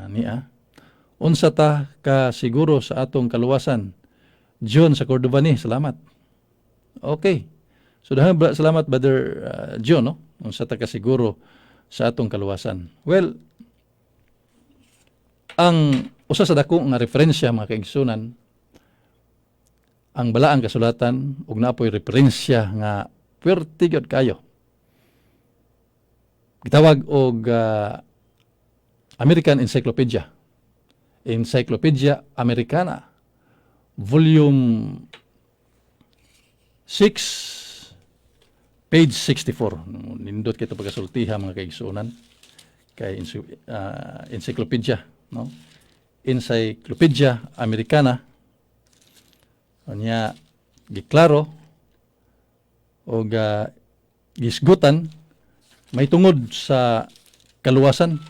Niya. Unsa ta ka siguro sa atong kaluwasan? John sa Cordova ni, salamat. Okay. So dahil salamat, Brother John, no? Unsa ta ka siguro sa atong kaluwasan? Well, ang usa sa dako nga referensya, mga kaigsunan, ang Balaang Kasulatan, ug naa poy referensya nga puwerte gyud kayo. Gitawag og American Encyclopedia. Encyclopedia Americana, Volume 6, page 64. Nindot kito pagkasultiha, mga kaigsuonan, kay encyclopedia, no? Encyclopedia Americana. Unya giklaro og gisgutan may tungod sa kaluwasan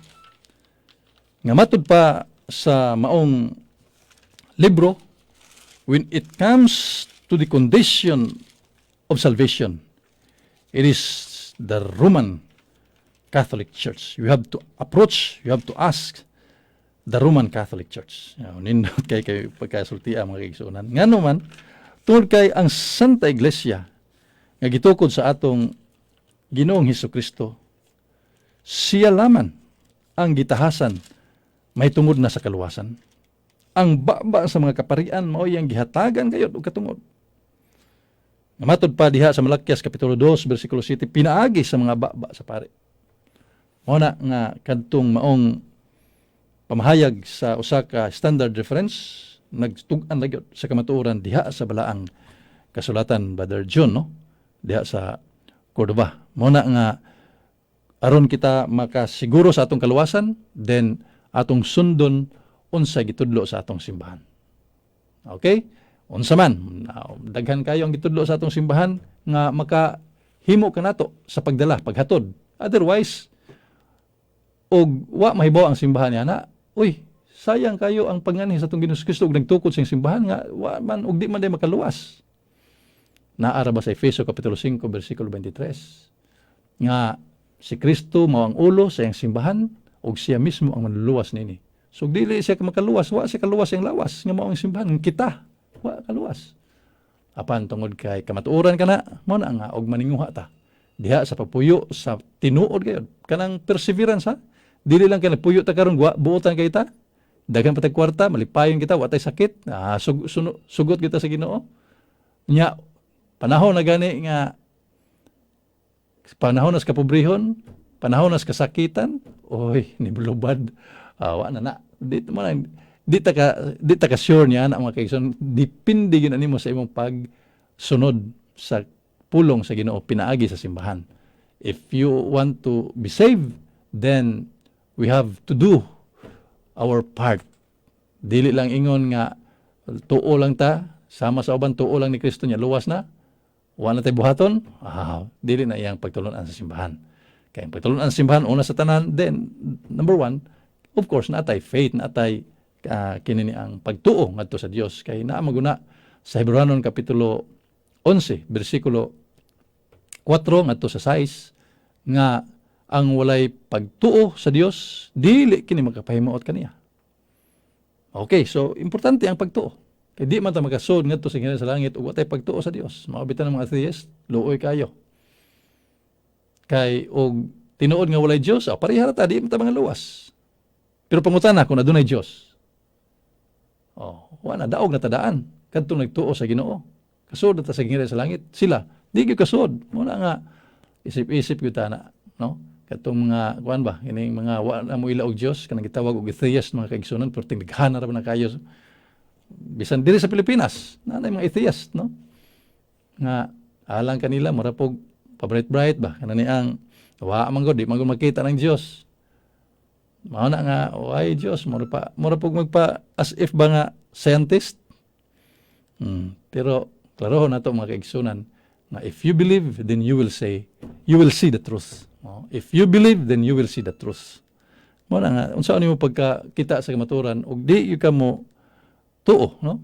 nga matud pa sa maong libro, when it comes to the condition of salvation, it is the Roman Catholic Church. You have to approach, you have to ask the Roman Catholic Church. Nindot kay pagkasultiya, mga kaigsuonan. Ngano man, tungod kay ang Santa Iglesia nga gitukod sa atong Ginoong Hesus Kristo, siya laman ang gitahasan may tungod na sa kaluwasan. Ang baba sa mga kaparian mao ang gihatagan gayod og katungod. Nga matud pa diha sa Malakias kapitulo 2 bersikulo 7, pinaagi sa mga baba sa pari. Mao na nga kadtong maong pamahayag sa usa ka standard reference nagtug-an na gyud sa kamatuoran diha sa Balaang Kasulatan, Brother John, no? Diha sa Cordoba. Mao na nga aron kita makasiguro sa atong kaluwasan, then atong sundon unsa gitudlo sa atong simbahan. Okay? Unsa man, now, daghan kayo ang gitudlo sa atong simbahan nga makahimo kanato sa pagdala, paghatod. Otherwise, og wa mahibaw ang simbahan niya na, uy, sayang kayo ang panganhi sa atong Ginoong Kristo ug nagtukod sa simbahan nga wa man ug di man day makaluwas. Naa ra ba sa Efeso kapitulo 5 bersikulo 23 nga si Kristo mao ang ulo sa iyang simbahan ug siya mismo ang manluluwas nini? So dili siya makaluwas, wa siya kaluwas iyang lawas nga mao ang simbahan, kita wa kaluwas. Apan tungod kay kamatuoran kana, mao na nga og maninguha ta diha sa pagpuyo sa tinuod gayud, kanang perseverance ha. Dili lang kay nagpuyo ta karon wa buotan kay ta. Daghan pa tag kwarta, malipayon kita, wa tay sakit, sugot kita sa Ginoo. Nya panahon na gani nga panahon na sa kapobrehon, panahon na sa kasakitan, oy, nibulubad, wa na na. Di mo na di ta ka sure niya na, mga kaigsoon, depende gyud nimo sa imong pagsunod sa pulong sa Ginoo pinaagi sa simbahan. If you want to be saved, then we have to do our part. Dili lang ingon nga tuo lang ta, sama sa uban, tuo lang ni Kristo niya luwas na. Wa na tay buhaton, dili na iyang pagtulunan sa simbahan. Kay ang pagtulunan sa simbahan, una sa tanan, then number one, of course, natay faith, natay kini ni ang pagtuo ngadto sa Dios, kay naa maguna sa Hebreohanon kapitulo 11 bersikulo 4 ngadto sa 6 nga ang walay pagtuo sa Dios dili kini makapahimuot kaniya. Okay, so importante ang pagtuo. Kay di man ta makasud ngadto sa sa langit ug watay pagtuo sa Dios. Mao bitaw ng mga atheist, luoy kayo. Kay og tinuod nga walay Dios, pareha ra ta, di man ta mga luwas. Pero pangutana kung adunay Dios. Oh, wa na, daog na tadaan kadtong nagtuo sa Ginoo. Kasud na ta sa gingharian sa langit. Sila, di gyud kasud. Mao na nga isip-isip gyud ta na, no? Katong mga kuan ba, kining mga wa na mo ila og Dios, kanang gitawag og atheist, mga kaigsunan, pero tingdaghan na ra ba na kayo bisan diri sa Pilipinas, naa mga atheist, no? Nga alang kanila mura pog pa-bright bright ba kana ni ang wa man gud, di man gud makita ng Dios. Mao na nga way Dios, mura pog magpa as if ba nga scientist. Pero klaro na to, mga kaigsunan, nga if you believe, then you will see the truth. Oh, if you believe, then you will see the truth. Mao na nga unsa nimo pagka kita sa kamatuoran ug di gyud ka mo tuo, no?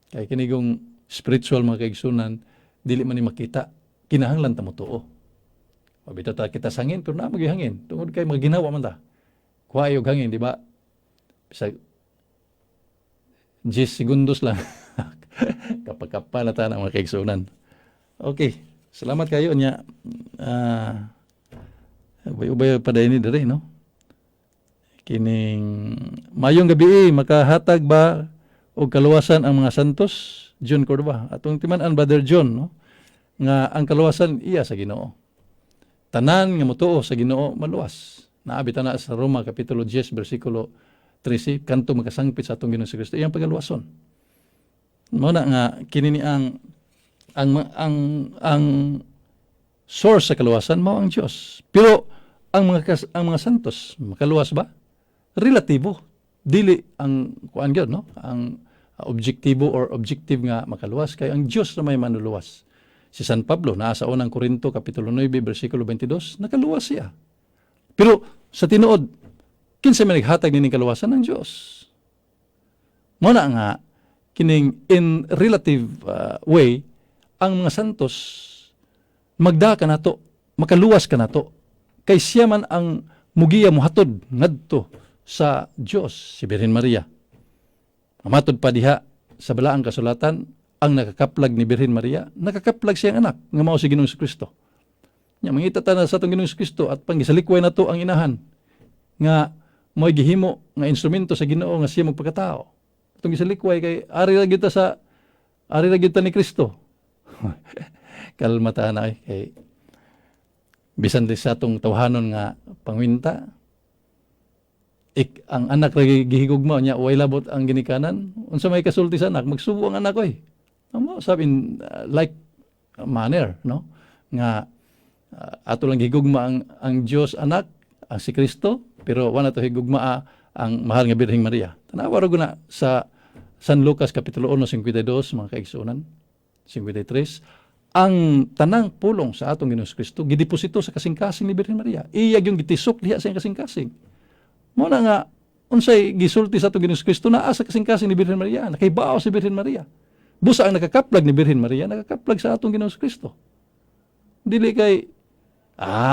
Kay kinigong spiritual, mga kaigsunan, dili man ni makita, kinahanglan ta mo tuo. Mabita ta kita sa hangin, pero naa magyud hangin tungod kay mga ginawa man ta. Kuha og hangin, di ba? Bisag 10 segundos lang. Kapag na ta na, mga kaigsunan. Okay. Salamat kayo nya. Ubay-ubay pa ni diri, no? Kining "Mayong gabi, makahatag ba og kaluwasan ang mga santos?" John Cordova. Atong timan-an, Brother John, no? Nga ang kaluwasan iya sa Ginoo. Tanan nga motuo sa Ginoo maluwas. Naa bitaw na sa Roma kapitulo 10 bersikulo 13, kanto makasangpit sa atong Ginoong Kristo iyang pagaluwason. Mao na nga kini ni ang source sa kaluwasan mao ang Dios. Pero ang mga santos makaluwas ba? Relatibo. Dili ang kuan gyud, no? Ang objektibo or objective nga makaluwas kay ang Dios na may manuluwas. Si San Pablo, naa sa Unang Korinto kapitulo 9 bersikulo 22, nakaluwas siya. Pero sa tinuod, kinsa may naghatag nining kaluwasan? Ang Dios. Mao na nga kining in relative way ang mga santos magda ka nato, makaluwas ka nato kay siya man ang mugiya, muhatod ngadto sa Dios, si Birhen Maria. Matod pa diha sa Balaang Kasulatan, ang nakakaplag ni Birhen Maria, nakakaplag siyang anak nga mao si Ginoong Kristo. Nya mangita ta na sa atong Ginoong Kristo at panggisalikway nato ang inahan nga mo'y gihimo nga instrumento sa Ginoo nga siya magpakatao. Atong gisalikway kay ari ra gyud ta ni Kristo. Kalma ta na ay kay bisan di sa atong tawhanon nga pangwinta ang anak ra gihigugma niya, way labot ang ginikanan. Unsa may kasulti sa anak? Magsubo ang anak oy. Amo sab in like manner, no, nga ato lang gihigugma ang Dios Anak, ang si Kristo, pero wala to higugma ang mahal nga Birheng Maria. Tanawa ra guna sa San Lucas kapitulo 1:52, mga kaigsuonan, 53, ang tanang pulong sa atong Ginoong Kristo gideposito sa kasing-kasing ni Birhen Maria. Iya yung gitisok diha sa iyang kasing-kasing. Mao na nga unsay gisulti sa atong Ginoong Kristo naa sa kasing-kasing ni Birhen Maria, nakaibaw si Birhen Maria. Busa ang nakakaplag ni Birhen Maria, nakakaplag sa atong Ginoong Kristo. Dili kay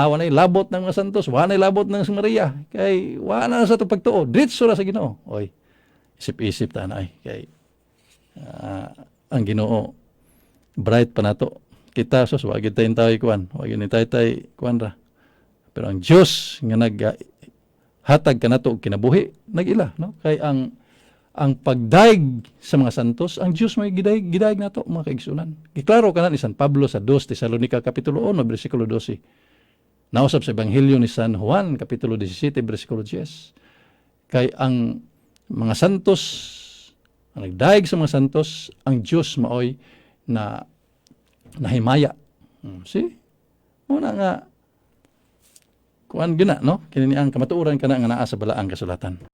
walay labot ng mga santos, walay labot ng si Maria, kay wala na sa atong pagtuo, diretso ra sa Ginoo. Oy, isip-isip ta na ay kay ang Ginoo bright pa nato. Kita sos wa gid tayo tayo kuan, wa gid ni tayo tay kuan ra. Pero ang Dios nga nag hatag kanato og kinabuhi, nag-ila, no? Kay ang pagdaig sa mga santos, ang Dios may gidaig, gidaig nato, mga kaigsunan. Giklaro kana ni San Pablo sa 2 Tesalonica kapitulo 1 bersikulo 12. Nausab sa Ebanghelyo ni San Juan kapitulo 17 bersikulo 10. Kay ang mga santos, ang nagdaig sa mga santos, ang Dios maoy na nahimaya. See? Muna nga kuan gina, no? Kini ni ang kamatuoran kana nga naa sa Balaang Kasulatan.